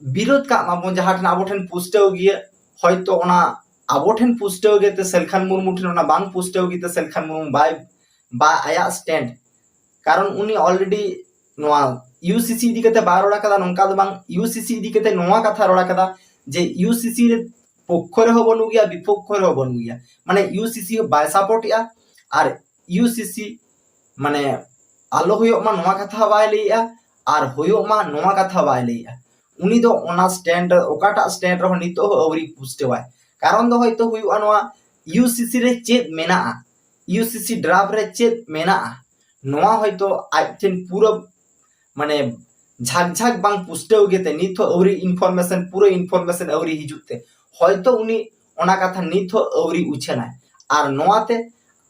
ᱵᱤᱨᱳᱫᱷ ᱠᱟᱜ ᱢᱟᱵᱚᱱ ᱡᱟᱦᱟᱸ ᱴᱷᱮᱱ ᱟᱵᱚ ᱴᱷᱮᱱ ᱯᱩᱥᱴᱟᱹᱣ ᱜᱮᱭᱟ, ᱦᱚᱭᱛᱚ ᱚᱱᱟ ᱟᱵᱚ ᱴᱷᱮᱱ ᱯᱩᱥᱴᱟᱹᱣ ᱜᱮᱛᱮ ᱥᱮᱞᱠᱷᱟᱱ ᱢᱩᱨᱢᱩ ᱴᱷᱮᱱ ᱚᱱᱟ ᱵᱟᱝ ᱯᱩᱥᱴᱟᱹᱣ ᱜᱮᱛᱮ ᱥᱮᱞᱠᱷᱟᱱ ᱢᱩᱨᱢᱩ ᱵᱟᱭ, ᱵᱟ ᱟᱭᱟᱜ ᱥᱴᱮᱱᱰ, ᱠᱟᱨᱚᱱ ᱩᱱᱤ ᱚᱞᱨᱮᱰᱤ ᱱᱚᱣᱟ ᱤᱭᱩᱥᱤᱥᱤ ᱤᱫᱤ ᱠᱟᱛᱮ ᱵᱟᱭ ᱨᱚᱲ ᱠᱟᱫᱟ, ᱱᱚᱝᱠᱟ ᱫᱚ ᱵᱟᱝ, ᱤᱭᱩᱥᱤᱥᱤ ᱤᱫᱤ ᱠᱟᱛᱮ ᱱᱚᱣᱟ ᱠᱟᱛᱷᱟ ᱨᱚᱲ ᱠᱟᱫᱟ ᱡᱮ ᱤᱭᱩᱥᱤᱥᱤ ᱨᱮ ᱯᱚᱠᱠᱷᱚ ᱨᱮᱦᱚᱸ ᱵᱟᱹᱱᱩᱜ ᱜᱮᱭᱟ, ᱵᱤᱯᱚᱠᱠᱷᱚ ᱨᱮᱦᱚᱸ ᱵᱟᱹᱱᱩᱜ ᱜᱮᱭᱟ, ᱢᱟᱱᱮ ᱤᱭᱩᱥᱤᱥᱤ ᱦᱚᱸ ᱵᱟᱭ ᱥᱟᱯᱳᱨᱴ ᱮᱜᱼᱟ ᱟᱨ ᱤᱭᱩᱥᱤᱥᱤ ᱢᱟᱱᱮ ᱟᱞᱚ ᱦᱩᱭᱩᱜ ᱢᱟ ᱱᱚᱣᱟ ᱠᱟᱛᱷᱟ ᱵᱟᱭ ᱞᱟᱹᱭᱮᱜᱼᱟ ᱟᱨ ᱦᱩᱭᱩᱜ ᱢᱟ ᱱᱚᱣᱟ ᱠᱟᱛᱷᱟ ᱵᱟᱭ ᱞᱟᱹᱭᱮᱜᱼᱟ᱾ ᱩᱱᱤ ᱫᱚ ᱚᱱᱟ ᱥᱴᱮᱱᱰ ᱨᱮ, ᱚᱠᱟᱴᱟᱜ ᱥᱴᱮᱱᱰ ᱨᱮᱦᱚᱸ ᱱᱤᱛᱚᱜ ᱦᱚᱸ ᱟᱹᱣᱨᱤ ᱯᱩᱥᱴᱟᱹᱣᱟᱭ᱾ ᱠᱟᱨᱚᱱ ᱫᱚ ᱦᱚᱭᱛᱳ ᱦᱩᱭᱩᱜᱼᱟ ᱱᱚᱣᱟ ᱤᱭᱩᱥᱤᱥᱤ ᱨᱮ ᱪᱮᱫ ᱢᱮᱱᱟᱜᱼᱟ, ᱤᱭᱩᱥᱤᱥᱤ ᱰᱨᱟᱯᱷᱴ ᱨᱮ ᱪᱮᱫ ᱢᱮᱱᱟᱜᱼᱟ, ᱱᱚᱣᱟ ᱦᱚᱭᱛᱳ ᱟᱡ ᱴᱷᱮᱱ ᱯᱩᱨᱟᱹ ᱢᱟᱱᱮ ᱡᱷᱟᱠ ᱡᱷᱟᱠ ᱵᱟᱝ ᱯᱩᱥᱴᱟᱹᱣ ᱜᱮᱛᱮ ᱱᱤᱛ ᱦᱚᱸ ᱟᱹᱣᱨᱤ information, ᱯᱩᱨᱟᱹ information ᱟᱹᱣᱨᱤ ᱦᱤᱡᱩᱜ ᱛᱮ ᱦᱚᱭᱛᱚ ᱩᱱᱤ ᱚᱱᱟ ᱠᱟᱛᱷᱟ ᱱᱤᱛ ᱦᱚᱸ ᱟᱹᱣᱨᱤ ᱩᱪᱷᱟᱹᱱᱟᱭ᱾ ᱟᱨ ᱱᱚᱣᱟᱛᱮ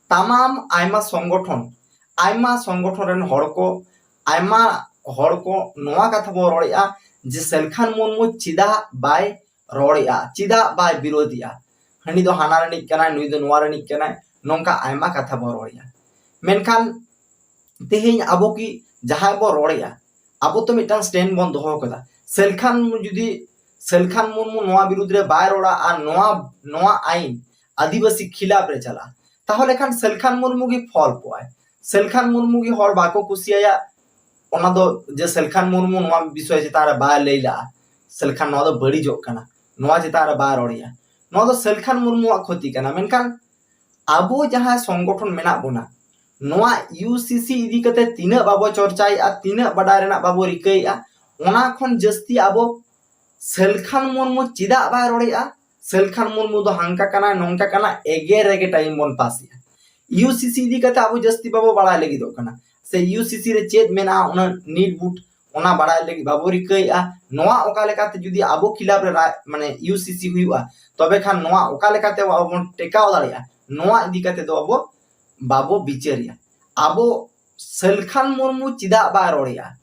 ᱛᱟᱢᱟᱢ ᱟᱭᱢᱟ ᱥᱚᱝᱜᱚᱴᱷᱚᱱ, ᱟᱭᱢᱟ ᱥᱚᱝᱜᱚᱴᱷᱚᱱ ᱨᱮᱱ ᱦᱚᱲ ᱠᱚ, ᱟᱭᱢᱟ ᱦᱚᱲ ᱠᱚ ᱱᱚᱣᱟ ᱠᱟᱛᱷᱟ ᱵᱚ ᱨᱚᱲᱮᱫᱼᱟ ᱡᱮ ᱥᱮᱞᱠᱷᱟᱱ ᱢᱩᱨᱢᱩ ᱪᱮᱫᱟᱜ ᱵᱟᱭ ᱨᱚᱲᱮᱫᱼᱟ, ᱪᱮᱫᱟᱜ ᱵᱟᱭ ᱵᱤᱨᱳᱫᱷᱮᱜᱼᱟ, ᱦᱟᱹᱱᱤ ᱫᱚ ᱦᱟᱱᱟ ᱨᱤᱱᱤᱡ ᱠᱟᱱᱟᱭ, ᱱᱩᱭ ᱫᱚ ᱱᱚᱣᱟ ᱨᱤᱱᱤᱡ ᱠᱟᱱᱟᱭ, ᱱᱚᱝᱠᱟ ᱟᱭᱢᱟ ᱠᱟᱛᱷᱟ ᱵᱚ ᱨᱚᱲᱮᱫᱼᱟ᱾ ᱢᱮᱱᱠᱷᱟᱱ ᱛᱮᱦᱮᱧ ᱟᱵᱚ ᱠᱤ ᱡᱟᱦᱟᱸᱭ ᱵᱚ ᱨᱚᱲᱮᱫᱼᱟ, ᱟᱵᱚ ᱛᱚ ᱢᱤᱫᱴᱟᱝ stand ᱵᱚᱱ ᱫᱚᱦᱚ ᱠᱟᱫᱟ᱾ ᱥᱮᱞᱠᱷᱟᱱ ᱡᱩᱫᱤ ᱥᱮᱞᱠᱷᱟᱱ ᱢᱩᱨᱢᱩ ᱱᱚᱣᱟ ᱵᱤᱨᱩᱫᱽ ᱨᱮ ᱵᱟᱭ ᱨᱚᱲᱟ ᱟᱨ ᱱᱚᱣᱟ, ᱱᱚᱣᱟ ᱟᱭᱤᱱ ᱟᱹᱫᱤᱵᱟᱹᱥᱤ ᱠᱷᱤᱞᱟᱯ ᱨᱮ ᱪᱟᱞᱟᱜᱼᱟ, ᱛᱟᱦᱚᱞᱮ ᱠᱷᱟᱱ ᱥᱮᱞᱠᱷᱟᱱ ᱢᱩᱨᱢᱩ ᱜᱮ ᱯᱷᱚᱞ ᱠᱚᱜᱼᱟᱭ᱾ ᱥᱮᱞᱠᱷᱟᱱ ᱢᱩᱨᱢᱩ ᱜᱮ ᱦᱚᱲ ᱵᱟᱠᱚ ᱠᱩᱥᱤᱭᱟᱭᱟ, ᱚᱱᱟ ᱫᱚ ᱡᱮ ᱥᱮᱞᱠᱷᱟᱱ ᱢᱩᱨᱢᱩ ᱱᱚᱣᱟ ᱵᱤᱥᱚᱭ ᱪᱮᱛᱟᱱ ᱨᱮ ᱵᱟᱭ ᱞᱟᱹᱭ ᱞᱟᱜᱼᱟ, ᱥᱮᱞᱠᱷᱟᱱ ᱱᱚᱣᱟ ᱫᱚ ᱵᱟᱹᱲᱤᱡᱚᱜ ᱠᱟᱱᱟ, ᱱᱚᱣᱟ ᱪᱮᱛᱟᱱ ᱨᱮ ᱵᱟᱭ ᱨᱚᱲᱮᱭᱟ, ᱱᱚᱣᱟ ᱫᱚ ᱥᱮᱞᱠᱷᱟᱱ ᱢᱩᱨᱢᱩᱣᱟᱜ ᱠᱷᱚᱛᱤ ᱠᱟᱱᱟ᱾ ᱢᱮᱱᱠᱷᱟᱱ ᱟᱵᱚ ᱡᱟᱦᱟᱸᱭ ᱥᱚᱝᱜᱚᱴᱷᱚᱱ ᱢᱮᱱᱟᱜ ᱵᱚᱱᱟ, ᱱᱚᱣᱟ ᱤᱭᱩ ᱥᱤ ᱥᱤ ᱤᱫᱤ ᱠᱟᱛᱮ ᱛᱤᱱᱟᱹᱜ ᱵᱟᱵᱚ ᱪᱚᱨᱪᱟᱭᱮᱫᱼᱟ, ᱛᱤᱱᱟᱹᱜ ᱵᱟᱰᱟᱭ ᱨᱮᱱᱟᱜ ᱵᱟᱵᱚ ᱨᱤᱠᱟᱹᱭᱮᱫᱼᱟ, ᱚᱱᱟ ᱠᱷᱚᱱ ᱡᱟᱹᱥᱛᱤ ᱟᱵᱚ ᱥᱮᱞᱠᱷᱟᱱ ᱢᱩᱨᱢᱩ ᱪᱮᱫᱟᱜ ᱵᱟᱭ ᱨᱚᱲᱮᱫᱼᱟ, ᱥᱮᱞᱠᱷᱟᱱ ᱢᱩᱨᱢᱩ ᱫᱚ ᱦᱟᱝᱠᱟ ᱠᱟᱱᱟᱭ, ᱱᱚᱝᱠᱟ ᱠᱟᱱᱟ, ᱮᱜᱮᱨ ᱨᱮᱜᱮ time ᱵᱚᱱ ᱯᱟᱥᱮᱜᱼᱟ᱾ ᱤᱭᱩ ᱥᱤ ᱥᱤ ᱤᱫᱤ ᱠᱟᱛᱮ ᱟᱵᱚ ᱡᱟᱹᱥᱛᱤ ᱵᱟᱵᱚ ᱵᱟᱲᱟᱭ ᱞᱟᱹᱜᱤᱫᱚᱜ ᱠᱟᱱᱟ, ᱥᱮ ᱤᱭᱩ ᱥᱤ ᱥᱤ ᱨᱮ ᱪᱮᱫ ᱢᱮᱱᱟᱜᱼᱟ ᱚᱱᱟ ᱱᱤᱴ ᱵᱩᱴ, ᱚᱱᱟ ᱵᱟᱲᱟᱭ ᱞᱟᱹᱜᱤᱫ ᱵᱟᱵᱚ ᱨᱤᱠᱟᱹᱭᱮᱫᱼᱟ᱾ ᱱᱚᱣᱟ ᱚᱠᱟ ᱞᱮᱠᱟᱛᱮ ᱡᱩᱫᱤ ᱟᱵᱚ ᱠᱷᱤᱞᱟᱯ ᱨᱮ ᱨᱟᱭ-, ᱢᱟᱱᱮ ᱤᱭᱩ ᱥᱤ ᱥᱤ ᱦᱩᱭᱩᱜᱼᱟ, ᱛᱚᱵᱮ ᱠᱷᱟᱱ ᱱᱚᱣᱟ ᱚᱠᱟ ᱞᱮᱠᱟᱛᱮ ᱟᱵᱚ ᱵᱚᱱ ᱴᱮᱠᱟᱣ ᱫᱟᱲᱮᱭᱟᱜᱼᱟ, ᱱᱚᱣᱟ ᱤᱫᱤ ᱠᱟᱛᱮ ᱫᱚ ᱟᱵᱚ ᱵᱟᱵᱚ ᱵᱤᱪᱟᱹᱨᱮᱜᱼᱟ᱾ ᱟᱵᱚ ᱥᱮᱞᱠᱷᱟᱱ ᱢᱩᱨᱢᱩ ᱪᱮᱫᱟᱜ ᱵᱟᱭ ᱨᱚᱲᱮᱜᱼᱟ?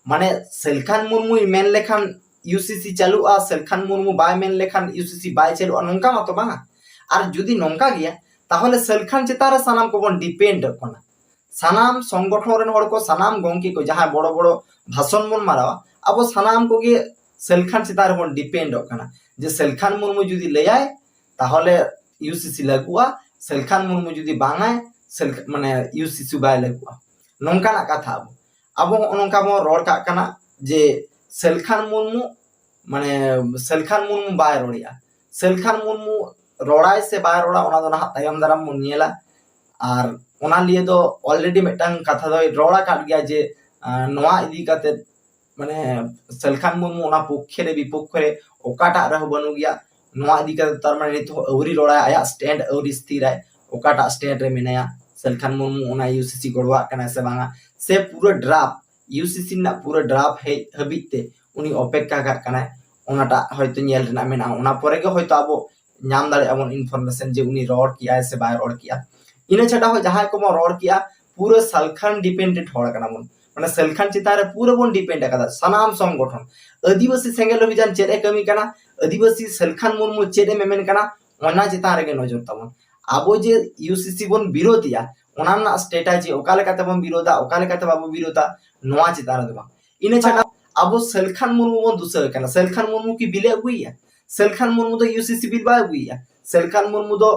ᱢᱟᱱᱮ ᱥᱮᱞᱠᱷᱟᱱ ᱢᱩᱨᱢᱩᱭ ᱢᱮᱱ ᱞᱮᱠᱷᱟᱱ ᱤᱭᱩ ᱥᱤ ᱥᱤ ᱪᱟᱹᱞᱩᱜᱼᱟ, ᱥᱮᱞᱠᱷᱟᱱ ᱢᱩᱨᱢᱩ ᱵᱟᱭ ᱢᱮᱱ ᱞᱮᱠᱷᱟᱱ ᱤᱭᱩ ᱥᱤ ᱥᱤ ᱵᱟᱭ ᱪᱟᱹᱞᱩᱜᱼᱟ, ᱱᱚᱝᱠᱟ ᱢᱟᱛᱚ ᱵᱟᱝᱟ᱾ ᱟᱨ ᱡᱩᱫᱤ ᱱᱚᱝᱠᱟ ᱜᱮᱭᱟ, ᱛᱟᱦᱚᱞᱮ ᱥᱮᱞᱠᱷᱟᱱ ᱪᱮᱛᱟᱱ ᱨᱮ ᱥᱟᱱᱟᱢ ᱠᱚᱵᱚᱱ depend ᱚᱜ ᱠᱟᱱᱟ᱾ ᱥᱟᱱᱟᱢ ᱥᱚᱝᱜᱚᱴᱷᱚᱱ ᱨᱮᱱ ᱦᱚᱲ ᱠᱚ, ᱥᱟᱱᱟᱢ ᱜᱚᱢᱠᱮ ᱠᱚ ᱡᱟᱦᱟᱸᱭ ᱵᱚᱲᱚ ᱵᱚᱲᱚ ᱵᱷᱟᱥᱚᱱ ᱵᱚᱱ ᱢᱟᱨᱟᱣᱟ, ᱟᱵᱚ ᱥᱟᱱᱟᱢ ᱠᱚᱜᱮ ᱥᱮᱞᱠᱷᱟᱱ ᱪᱮᱛᱟᱱ ᱨᱮᱵᱚᱱ depend ᱚᱜ ᱠᱟᱱᱟ᱾ ᱡᱮ ᱥᱮᱞᱠᱷᱟᱱ ᱢᱩᱨᱢᱩ ᱡᱩᱫᱤ ᱞᱟᱹᱭᱟᱭ, ᱛᱟᱦᱚᱞᱮ ᱤᱭᱩ ᱥᱤ ᱥᱤ ᱞᱟᱹᱜᱩᱜᱼᱟ, ᱥᱮᱞᱠᱷᱟᱱ ᱢᱩᱨᱢᱩ ᱡᱩᱫᱤ ᱵᱟᱝᱟᱭ, ᱥᱮᱞᱠ-, ᱢᱟᱱᱮ ᱤᱭᱩ ᱥᱤ ᱥᱤ ᱵᱟᱭ ᱞᱟᱹᱜᱩᱜᱼᱟ᱾ ᱱᱚᱝᱠᱟᱱᱟᱜ ᱠᱟᱛᱷᱟ ᱟᱵᱚ, ᱟᱵᱚ ᱦᱚᱸᱜᱼᱚ ᱱᱚᱝᱠᱟ ᱵᱚᱱ ᱨᱚᱲ ᱠᱟᱜ ᱠᱟᱱᱟ ᱡᱮ ᱥᱮᱞᱠᱷᱟᱱ ᱢᱩᱨᱢᱩ, ᱢᱟᱱᱮ ᱥᱮᱞᱠᱷᱟᱱ ᱢᱩᱨᱢᱩ ᱵᱟᱭ ᱨᱚᱲᱮᱜᱼᱟ᱾ ᱥᱮᱞᱠᱷᱟᱱ ᱢᱩᱨᱢᱩ ᱨᱚᱲᱟᱭ ᱥᱮ ᱵᱟᱭ ᱨᱚᱲᱟ, ᱚᱱᱟ ᱫᱚ ᱱᱟᱦᱟᱜ ᱛᱟᱭᱚᱢ ᱫᱟᱨᱟᱢ ᱵᱚᱱ ᱧᱮᱞᱟ᱾ ᱟᱨ ᱚᱱᱟ ᱞᱤᱭᱮ ᱫᱚ already ᱢᱤᱫᱴᱟᱝ ᱠᱟᱛᱷᱟ ᱫᱚᱭ ᱨᱚᱲ ᱟᱠᱟᱫ ᱜᱮᱭᱟ ᱡᱮ, ᱟᱸ, ᱱᱚᱣᱟ ᱤᱫᱤ ᱠᱟᱛᱮ, ᱢᱟᱱᱮ ᱥᱮᱞᱠᱷᱟᱱ ᱢᱩᱨᱢᱩ ᱚᱱᱟ ᱯᱚᱠᱠᱷᱮ ᱨᱮ ᱵᱤᱯᱚᱠᱠᱷᱮ ᱨᱮ ᱚᱠᱟᱴᱟᱜ ᱨᱮᱦᱚᱸ ᱵᱟᱹᱱᱩᱜ ᱜᱮᱭᱟ᱾ ᱱᱚᱣᱟ ᱤᱫᱤ ᱠᱟᱛᱮ ᱛᱟᱨ ᱢᱟᱱᱮ ᱱᱤᱛ ᱦᱚᱸ ᱟᱹᱣᱨᱤ ᱨᱚᱲᱟᱭ, ᱟᱭᱟᱜ stand ᱟᱹᱣᱨᱤ ᱥᱛᱷᱤᱨᱟᱭ, ᱚᱠᱟᱴᱟᱜ stand ᱨᱮ ᱢᱮᱱᱟᱭᱟ, ᱥᱮᱞᱠᱷᱟᱱ ᱢᱩᱨᱢᱩ ᱚᱱᱟ ᱤᱭᱩ ᱥᱤ ᱥᱤ ᱜᱚᱲᱚᱣᱟᱜ ᱠᱟᱱᱟᱭ ᱥᱮ ᱵᱟᱝᱟ, ᱥᱮ ᱯᱩᱨᱟᱹ draft ᱤᱭᱩ ᱥᱤ ᱥᱤ ᱨᱮᱱᱟᱜ ᱯᱩᱨᱟᱹ ᱰᱨᱟᱯᱴ ᱦᱮᱡ ᱦᱟᱹᱵᱤᱡ ᱛᱮ ᱩᱱᱤ ᱚᱯᱮᱠᱠᱷᱟ ᱠᱟᱜ ᱠᱟᱱᱟᱭ, ᱚᱱᱟᱴᱟᱜ ᱦᱚᱭᱛᱳ ᱧᱮᱞ ᱨᱮᱱᱟᱜ ᱢᱮᱱᱟᱜᱼᱟ᱾ ᱚᱱᱟ ᱯᱚᱨᱮ ᱜᱮ ᱦᱚᱭᱛᱳ ᱟᱵᱚ ᱧᱟᱢ ᱫᱟᱲᱮᱭᱟᱜᱼᱟ ᱵᱚᱱ ᱤᱱᱯᱷᱚᱨᱢᱮᱥᱚᱱ ᱡᱮ ᱩᱱᱤ ᱨᱚᱲ ᱠᱮᱜᱼᱟᱭ ᱥᱮ ᱵᱟᱭ ᱨᱚᱲ ᱠᱮᱜᱼᱟ᱾ ᱤᱱᱟᱹ ᱪᱷᱟᱰᱟ ᱦᱚᱸ ᱡᱟᱦᱟᱸᱭ ᱠᱚᱵᱚᱱ ᱨᱚᱲ ᱠᱮᱜᱼᱟ, ᱯᱩᱨᱟᱹ ᱥᱟᱞᱠᱷᱟᱱ ᱰᱤᱯᱮᱱᱰᱮᱱᱴ ᱦᱚᱲ ᱠᱟᱱᱟ ᱵᱚᱱ, ᱢᱟᱱᱮ ᱥᱟᱞᱠᱷᱟᱱ ᱪᱮᱛᱟᱱ ᱨᱮ ᱯᱩᱨᱟᱹ ᱵᱚᱱ ᱰᱤᱯᱮᱱᱰ ᱟᱠᱟᱫᱟ ᱥᱟᱱᱟᱢ ᱥᱚᱝᱜᱚᱴᱷᱚᱱ᱾ ᱟᱹᱫᱤᱵᱟᱹᱥᱤ ᱥᱮᱸᱜᱮᱞ ᱚᱵᱷᱤᱡᱟᱱ ᱪᱮᱫ ᱮ ᱠᱟᱹᱢᱤ ᱠᱟᱱᱟ, ᱟᱹᱫᱤᱵᱟᱹᱥᱤ ᱥᱟᱞᱠᱷᱟᱱ ᱢᱩᱨᱢᱩ ᱪᱮᱫ ᱮ ᱢᱮᱢᱮᱱ ᱠᱟᱱᱟ, ᱚᱱᱟ ᱪᱮᱛᱟᱱ ᱨᱮᱜᱮ ᱱᱚᱡᱚᱨ ᱛᱟᱵᱚᱱ᱾ ᱟᱵᱚ ᱡᱮ ᱤᱭᱩ ᱥᱤ ᱥᱤ ᱵᱚᱱ ᱵᱤᱨᱳᱫᱷ ᱮᱜᱼᱟ, ᱚᱱᱟ ᱨᱮᱱᱟᱜ ᱥᱴᱨᱮᱴᱟᱡᱤ ᱚᱠᱟ ᱞᱮᱠᱟᱛᱮ ᱵᱚᱱ ᱵᱤᱨᱳᱫᱷᱟ, ᱚᱠᱟ ᱞᱮᱠᱟᱛᱮ ᱵᱟᱵᱚ ᱵᱤᱨᱳᱫᱷᱟ, ᱱᱚᱣᱟ ᱪᱮᱛᱟᱱ ᱨᱮᱫᱚ ᱵᱟᱝ᱾ ᱤᱱᱟᱹ ᱪᱷᱟᱰᱟ ᱟᱵᱚ ᱥᱟᱞᱠᱷᱟᱱ ᱢᱩᱨᱢᱩ ᱵᱚᱱ ᱫᱩᱥᱟᱹᱣ ᱠᱟᱱᱟ᱾ ᱥᱟᱞᱠᱷᱟᱱ ᱢᱩᱨᱢᱩ ᱠᱤ ᱵᱤᱞᱮ ᱟᱹᱜᱩᱭᱮᱜᱼᱟ? ᱥᱟᱞᱠᱷᱟᱱ ᱢᱩᱨᱢᱩ ᱫᱚ ᱤᱭᱩ ᱥᱤ ᱥᱤ ᱵᱤᱞ ᱵᱟᱭ ᱟᱹᱜᱩᱭᱮᱜᱼᱟ᱾ ᱥᱟᱞᱠᱷᱟᱱ ᱢᱩᱨᱢᱩ ᱫᱚ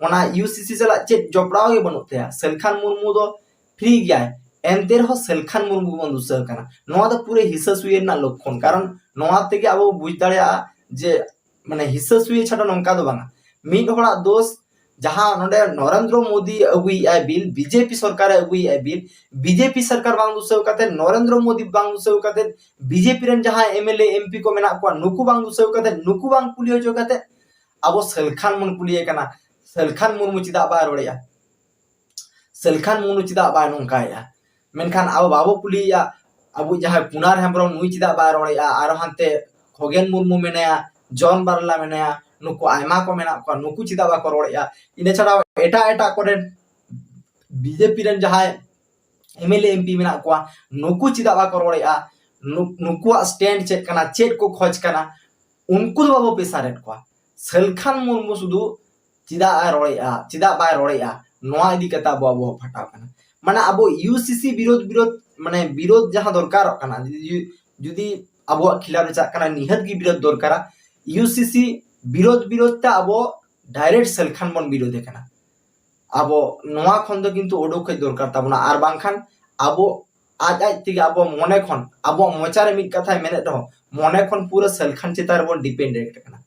ᱚᱱᱟ ᱤᱭᱩ ᱥᱤ ᱥᱤ ᱥᱟᱞᱟᱜ ᱪᱮᱫ ᱡᱚᱯᱲᱟᱣ ᱜᱮ ᱵᱟᱹᱱᱩᱜ ᱛᱟᱭᱟ᱾ ᱥᱟᱞᱠᱷᱟᱱ ᱢᱩᱨᱢᱩ ᱫᱚ ᱯᱷᱨᱤ ᱜᱮᱭᱟᱭ, ᱮᱱᱛᱮ ᱨᱮᱦᱚᱸ ᱥᱟᱞᱠᱷᱟᱱ ᱢᱩᱨᱢᱩ ᱵᱚᱱ ᱫᱩᱥᱟᱹᱣ ᱠᱟᱱᱟ᱾ ᱱᱚᱣᱟ ᱫᱚ ᱯᱩᱨᱟᱹ ᱦᱤᱥᱟᱹ ᱥᱩᱭᱟᱹ ᱨᱮᱱᱟᱜ ᱞᱚᱠᱠᱷᱚᱱ, ᱠᱟᱨᱚᱱ ᱱᱚᱣᱟ ᱛᱮᱜᱮ ᱟᱵᱚ ᱵᱩᱡᱽ ᱫᱟᱲᱮᱭᱟᱜᱼᱟ ᱡᱮ ᱢᱟᱱᱮ ᱦᱤᱥᱟᱹ ᱥᱩᱭᱟᱹ ᱪᱷᱟᱰᱟ ᱱᱚᱝᱠᱟ ᱫᱚ ᱵᱟᱝᱟ᱾ ᱢᱤᱫ ᱦᱚᱲᱟᱜ ᱫᱳᱥ, ᱡᱟᱦᱟᱸ ᱱᱚᱰᱮ ᱱᱚᱨᱮᱱᱫᱨᱚ ᱢᱳᱫᱤ ᱟᱹᱜᱩᱭᱮᱫᱼᱟᱭ ᱵᱤᱞ, ᱵᱤᱡᱮᱯᱤ ᱥᱚᱨᱠᱟᱨᱮ ᱟᱹᱜᱩᱭᱮᱫᱼᱟᱭ ᱵᱤᱞ, ᱵᱤᱡᱮᱯᱤ ᱥᱚᱨᱠᱟᱨ ᱵᱟᱝ ᱫᱩᱥᱟᱹᱣ ᱠᱟᱛᱮ, ᱱᱚᱨᱮᱱᱫᱨᱚ ᱢᱳᱫᱤ ᱵᱟᱝ ᱫᱩᱥᱟᱹᱣ ᱠᱟᱛᱮ, ᱵᱤᱡᱮᱯᱤ ᱨᱮᱱ ᱡᱟᱦᱟᱸᱭ M L A, M P ᱠᱚ ᱢᱮᱱᱟᱜ ᱠᱚᱣᱟ, ᱱᱩᱠᱩ ᱵᱟᱝ ᱫᱩᱥᱟᱹᱣ ᱠᱟᱛᱮ, ᱱᱩᱠᱩ ᱵᱟᱝ ᱠᱩᱞᱤ ᱦᱚᱪᱚ ᱠᱟᱛᱮ ᱟᱵᱚ ᱥᱟᱞᱠᱷᱟᱱ ᱵᱚᱱ ᱠᱩᱞᱤᱭᱮ ᱠᱟᱱᱟ, ᱥᱟᱞᱠᱷᱟᱱ ᱢᱩᱨᱢᱩ ᱪᱮᱫᱟᱜ ᱵᱟᱭ ᱨᱚᱲᱮᱜᱼᱟ? ᱥᱟᱞᱠᱷᱟᱱ ᱢᱩᱨᱢᱩ ᱪᱮᱫᱟᱜ ᱵᱟᱭ ᱱᱚᱝᱠᱟᱭᱮᱜᱼᱟ? ᱢᱮᱱᱠᱷᱟᱱ ᱟᱵᱚ ᱵᱟᱵᱚ ᱠᱩᱞᱤᱭᱮᱜᱼᱟ, ᱟᱵᱚ ᱡᱟᱦᱟᱸᱭ ᱠᱩᱱᱟᱨ ᱦᱮᱢᱵᱨᱚᱢ, ᱱᱩᱭ ᱪᱮᱫᱟᱜ ᱵᱟᱭ ᱨᱚᱲᱮᱜᱼᱟ? ᱟᱨᱚ ᱦᱟᱱᱛᱮ ᱠᱷᱚᱜᱮᱱ ᱢᱩᱨᱢᱩ ᱢᱮᱱᱟᱭᱟ, ᱡᱚᱱ ᱵᱟᱨᱞᱟ ᱢᱮᱱᱟᱭᱟ, ᱱᱩᱠᱩ ᱟᱭᱢᱟ ᱠᱚ ᱢᱮᱱᱟᱜ ᱠᱚᱣᱟ, ᱱᱩᱠᱩ ᱪᱮᱫᱟᱜ ᱵᱟᱠᱚ ᱨᱚᱲᱮᱜᱼᱟ? ᱤᱱᱟᱹ ᱪᱷᱟᱲᱟ ᱮᱴᱟᱜ ᱮᱴᱟᱜ ᱠᱚᱨᱮᱱ ᱵᱤᱡᱮᱯᱤ ᱨᱮᱱ ᱡᱟᱦᱟᱸᱭ M L A, M P ᱢᱮᱱᱟᱜ ᱠᱚᱣᱟ, ᱱᱩᱠᱩ ᱪᱮᱫᱟᱜ ᱵᱟᱠᱚ ᱨᱚᱲᱮᱜᱼᱟ? ᱱᱩ-, ᱱᱩᱠᱩᱣᱟᱜ ᱥᱴᱮᱱᱰ ᱪᱮᱫ ᱠᱟᱱᱟ, ᱪᱮᱫ ᱠᱚ ᱠᱷᱚᱡᱽ ᱠᱟᱱᱟ, ᱩᱱᱠᱩ ᱫᱚ ᱵᱟᱵᱚ ᱯᱮᱥᱟᱨᱮᱫ ᱠᱚᱣᱟ᱾ ᱥᱟᱞᱠᱷᱟᱱ ᱢᱩᱨᱢᱩ ᱥᱩᱫᱷᱩ ᱪᱮᱫᱟᱜ ᱮ ᱨᱚᱲᱮᱜᱼᱟ, ᱪᱮᱫᱟᱜ ᱵᱟᱭ ᱨᱚᱲᱮᱜᱼᱟ, ᱱᱚᱣᱟ ᱤᱫᱤ ᱠᱟᱛᱮ ᱟᱵᱚᱣᱟᱜ ᱵᱚᱦᱚᱜ ᱯᱷᱟᱴᱟᱣ ᱠᱟᱱᱟ᱾ ᱢᱟᱱᱮ ᱟᱵᱚ ᱤᱭᱩ ᱥᱤ ᱥᱤ ᱵᱤᱨᱳᱫᱷ, ᱵᱤᱨᱳᱫᱷ, ᱢᱟᱱᱮ ᱵᱤᱨᱳᱫᱷ ᱡᱟᱦᱟᱸ ᱫᱚᱨᱠᱟᱨᱚᱜ ᱠᱟᱱᱟ, ᱡᱩᱫᱤ, ᱡᱩᱫᱤ ᱟᱵᱚᱣᱟᱜ ᱠᱷᱤᱞᱟᱯ ᱨᱮ ᱪᱟᱜ ᱠᱟᱱᱟ, ᱱᱤᱦᱟᱹᱛ ᱜᱮ ᱵᱤᱨᱳᱫᱷ ᱫᱚᱨᱠᱟᱨᱟ᱾ ᱤᱭᱩ ᱥᱤ ᱥᱤ ᱵᱤᱨᱳᱫᱷ, ᱵᱤᱨᱳᱫᱷ ᱛᱮ ᱟᱵᱚ ᱰᱟᱭᱨᱮᱠᱴ ᱥᱟᱞᱠᱷᱟᱱ ᱵᱚᱱ ᱵᱤᱨᱳᱫᱷᱮ ᱠᱟᱱᱟ᱾ ᱟᱵᱚ ᱱᱚᱣᱟ ᱠᱷᱚᱱ ᱫᱚ ᱠᱤᱱᱛᱩ ᱩᱰᱩᱠ ᱦᱮᱡ ᱫᱚᱨᱠᱟᱨ ᱛᱟᱵᱚᱱᱟ, ᱟᱨ ᱵᱟᱝᱠᱷᱟᱱ ᱟᱵᱚ ᱟᱡ ᱟᱡ ᱛᱮᱜᱮ ᱟᱵᱚ ᱢᱚᱱᱮ ᱠᱷᱚᱱ, ᱟᱵᱚᱣᱟᱜ ᱢᱚᱪᱟ ᱨᱮ ᱢᱤᱫ ᱠᱟᱛᱷᱟᱭ ᱢᱮᱱᱮᱫ ᱨᱮᱦᱚᱸ, ᱢᱚᱱᱮ ᱠᱷᱚᱱ ᱯᱩᱨᱟᱹ ᱥᱟᱞᱠᱷᱟᱱ ᱪᱮᱛᱟᱱ ᱨᱮᱵᱚᱱ ᱰᱤᱯᱮᱱᱰᱮᱱᱴ ᱠᱟᱱᱟ᱾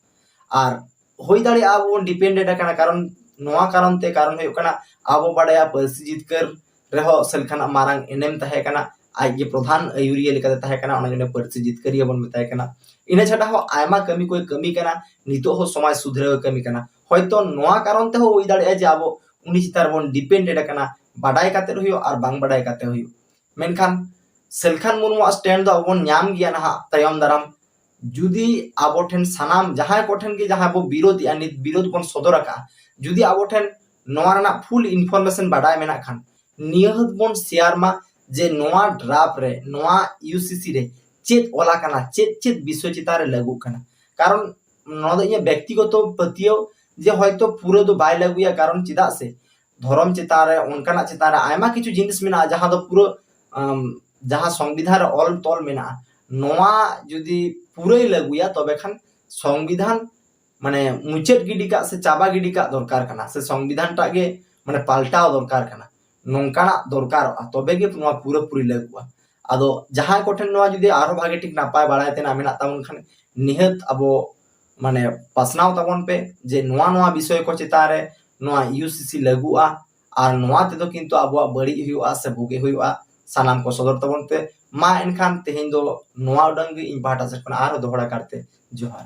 ᱟᱨ ᱦᱩᱭ ᱫᱟᱲᱮᱭᱟᱜᱼᱟ ᱟᱵᱚ ᱵᱚᱱ ᱰᱤᱯᱮᱱᱰᱮᱱᱴ ᱟᱠᱟᱱᱟ, ᱠᱟᱨᱚᱱ ᱱᱚᱣᱟ ᱠᱟᱨᱚᱱ ᱛᱮ, ᱠᱟᱨᱚᱱ ᱦᱩᱭᱩᱜ ᱠᱟᱱᱟ ᱟᱵᱚ ᱵᱟᱰᱟᱭᱟ ᱯᱟᱹᱨᱥᱤ ᱡᱤᱛᱠᱟᱹᱨ ᱨᱮᱦᱚᱸ ᱥᱟᱞᱠᱷᱟᱱᱟᱜ ᱢᱟᱨᱟᱝ ᱮᱱᱮᱢ ᱛᱟᱦᱮᱸ ᱠᱟᱱᱟ, ᱟᱡ ᱜᱮ ᱯᱨᱚᱫᱷᱟᱱ ᱟᱹᱭᱩᱨᱤᱭᱟᱹ ᱞᱮᱠᱟᱛᱮ ᱛᱟᱦᱮᱸ ᱠᱟᱱᱟ, ᱚᱱᱟ ᱡᱚᱱᱱᱚ ᱯᱟᱹᱨᱥᱤ ᱡᱤᱛᱠᱟᱹᱨᱤᱭᱟᱹ ᱵᱚᱱ ᱢᱮᱛᱟᱭ ᱠᱟᱱᱟ᱾ ᱤᱱᱟᱹ ᱪᱷᱟᱰᱟ ᱦᱚᱸ ᱟᱭᱢᱟ ᱠᱟᱹᱢᱤ ᱠᱚᱭ ᱠᱟᱹᱢᱤ ᱠᱟᱱᱟ, ᱱᱤᱛᱚᱜ ᱦᱚᱸ ᱥᱚᱢᱟᱡᱽ ᱥᱩᱫᱷᱨᱟᱹᱣ ᱠᱟᱹᱢᱤ ᱠᱟᱱᱟ᱾ ᱦᱚᱭᱛᱚ ᱱᱚᱣᱟ ᱠᱟᱨᱚᱱ ᱛᱮᱦᱚᱸ ᱦᱩᱭ ᱫᱟᱲᱮᱭᱟᱜᱼᱟ ᱡᱮ ᱟᱵᱚ ᱩᱱᱤ ᱪᱮᱛᱟᱱ ᱨᱮᱵᱚᱱ ᱰᱤᱯᱮᱱᱰᱮᱰ ᱟᱠᱟᱱᱟ, ᱵᱟᱰᱟᱭ ᱠᱟᱛᱮᱫ ᱦᱩᱭᱩᱜ ᱟᱨ ᱵᱟᱝ ᱵᱟᱰᱟᱭ ᱠᱟᱛᱮᱫ ᱦᱩᱭᱩᱜ᱾ ᱢᱮᱱᱠᱷᱟᱱ ᱥᱮᱞᱠᱷᱟᱱ ᱢᱩᱨᱢᱩᱣᱟᱜ ᱥᱴᱮᱱᱰ ᱫᱚ ᱟᱵᱚ ᱵᱚᱱ ᱧᱟᱢ ᱜᱮᱭᱟ ᱱᱟᱦᱟᱜ ᱛᱟᱭᱚᱢ ᱫᱟᱨᱟᱢ᱾ ᱡᱩᱫᱤ ᱟᱵᱚ ᱴᱷᱮᱱ ᱥᱟᱱᱟᱢ ᱡᱟᱦᱟᱸᱭ ᱠᱚᱴᱷᱮᱱ ᱜᱮ ᱡᱟᱦᱟᱸᱭ ᱵᱚ ᱵᱤᱨᱳᱫᱷᱮᱜᱼᱟ, ᱱᱤᱛ ᱵᱤᱨᱳᱫᱷ ᱵᱚᱱ ᱥᱚᱫᱚᱨ ᱟᱠᱟᱫᱼᱟ, ᱡᱩᱫᱤ ᱟᱵᱚ ᱴᱷᱮᱱ ᱱᱚᱣᱟ ᱨᱮᱱᱟᱜ ᱯᱷᱩᱞ ᱤᱱᱯᱷᱚᱨᱢᱮᱥᱚᱱ ᱵᱟᱰᱟᱭ ᱢᱮᱱᱟᱜ ᱠᱷᱟᱱ, ᱱᱤᱭᱟᱹ ᱦᱚᱸ ᱵᱚᱱ ᱥᱮᱭᱟᱨ ᱢᱟ ᱡᱮ ᱱᱚᱣᱟ ᱰᱨᱟᱯ ᱨᱮ, ᱱᱚᱣᱟ ᱤᱭᱩᱥᱤᱥᱤ ᱨᱮ ᱪᱮᱫ ᱚᱞ ᱟᱠᱟᱱᱟ, ᱪᱮᱫ ᱪᱮᱫ ᱵᱤᱥᱚᱭ ᱪᱮᱛᱟᱱ ᱨᱮ ᱞᱟᱹᱜᱩᱜ ᱠᱟᱱᱟ᱾ ᱠᱟᱨᱚᱱ ᱱᱚᱣᱟ ᱫᱚ ᱤᱧᱟᱹᱜ ᱵᱮᱠᱛᱤᱜᱚᱛᱚ ᱯᱟᱹᱛᱭᱟᱹᱣ ᱡᱮ ᱦᱚᱭᱛᱚ ᱯᱩᱨᱟᱹ ᱫᱚ ᱵᱟᱭ ᱞᱟᱹᱜᱩᱭᱟ, ᱠᱟᱨᱚᱱ ᱪᱮᱫᱟᱜ ᱥᱮ ᱫᱷᱚᱨᱚᱢ ᱪᱮᱛᱟᱱ ᱨᱮ, ᱚᱱᱠᱟᱱᱟᱜ ᱪᱮᱛᱟᱱ ᱨᱮ ᱟᱭᱢᱟ ᱠᱤᱪᱷᱩ ᱡᱤᱱᱤᱥ ᱢᱮᱱᱟᱜᱼᱟ ᱡᱟᱦᱟᱸ ᱫᱚ ᱯᱩᱨᱟᱹ, ᱟᱢ, ᱡᱟᱦᱟᱸ ᱥᱚᱝᱵᱤᱫᱷᱟᱱ ᱨᱮ ᱚᱞ ᱛᱚᱞ ᱢᱮᱱᱟᱜᱼᱟ, ᱱᱚᱣᱟ ᱡᱩᱫᱤ ᱯᱩᱨᱟᱹᱭ ᱞᱟᱹᱜᱩᱭᱟ, ᱛᱚᱵᱮ ᱠᱷᱟᱱ ᱥᱚᱝᱵᱤᱫᱷᱟᱱ ᱢᱟᱱᱮ ᱢᱩᱪᱟᱹᱫ ᱜᱤᱰᱤ ᱠᱟᱜ ᱥᱮ ᱪᱟᱵᱟ ᱜᱤᱰᱤ ᱠᱟᱜ ᱫᱚᱨᱠᱟᱨ ᱠᱟᱱᱟ, ᱥᱮ ᱥᱚᱝᱵᱤᱫᱷᱟᱱ ᱴᱟᱜ ᱜᱮ ᱢᱟᱱᱮ ᱯᱟᱞᱴᱟᱣ ᱫᱚᱨᱠᱟᱨ ᱠᱟᱱᱟ᱾ ᱱᱚᱝᱠᱟᱱᱟᱜ ᱫᱚᱨᱠᱟᱨᱚᱜᱼᱟ, ᱛᱚᱵᱮ ᱜᱮ ᱱᱚᱣᱟ ᱯᱩᱨᱟᱹᱯᱩᱨᱤ ᱞᱟᱹᱜᱩᱜᱼᱟ᱾ ᱟᱫᱚ ᱡᱟᱦᱟᱸᱭ ᱠᱚᱴᱷᱮᱱ ᱱᱚᱣᱟ ᱡᱩᱫᱤ ᱟᱨᱦᱚᱸ ᱵᱷᱟᱜᱮ ᱴᱷᱤᱠ ᱱᱟᱯᱟᱭ ᱵᱟᱲᱟᱭ ᱛᱮᱱᱟᱜ ᱢᱮᱱᱟᱜ ᱛᱟᱵᱚᱱ ᱠᱷᱟᱱ, ᱱᱤᱦᱟᱹᱛ ᱟᱵᱚ ᱢᱟᱱᱮ ᱯᱟᱥᱱᱟᱣ ᱛᱟᱵᱚᱱ ᱯᱮ ᱡᱮ ᱱᱚᱣᱟ ᱱᱚᱣᱟ ᱵᱤᱥᱚᱭ ᱠᱚ ᱪᱮᱛᱟᱱ ᱨᱮ ᱱᱚᱣᱟ ᱤᱭᱩᱥᱤᱥᱤ ᱞᱟᱹᱜᱩᱜᱼᱟ, ᱟᱨ ᱱᱚᱣᱟ ᱛᱮᱫᱚ ᱠᱤᱱᱛᱩ ᱟᱵᱚᱣᱟᱜ ᱵᱟᱹᱲᱤᱡ ᱦᱩᱭᱩᱜᱼᱟ ᱥᱮ ᱵᱩᱜᱤ ᱦᱩᱭᱩᱜᱼᱟ, ᱥᱟᱱᱟᱢ ᱠᱚ ᱥᱚᱫᱚᱨ ᱛᱟᱵᱚᱱ ᱯᱮ᱾ ᱢᱟ ᱮᱱᱠᱷᱟᱱ ᱛᱮᱦᱮᱧ ᱫᱚ ᱱᱚᱣᱟ ᱩᱰᱟᱹᱝ ᱜᱮ ᱤᱧ ᱯᱟᱦᱴᱟ ᱥᱮᱫ ᱠᱷᱚᱱ ᱟᱨᱦᱚᱸ ᱫᱚᱦᱲᱟ ᱠᱟᱨᱛᱮ ᱡᱚᱦᱟᱨ᱾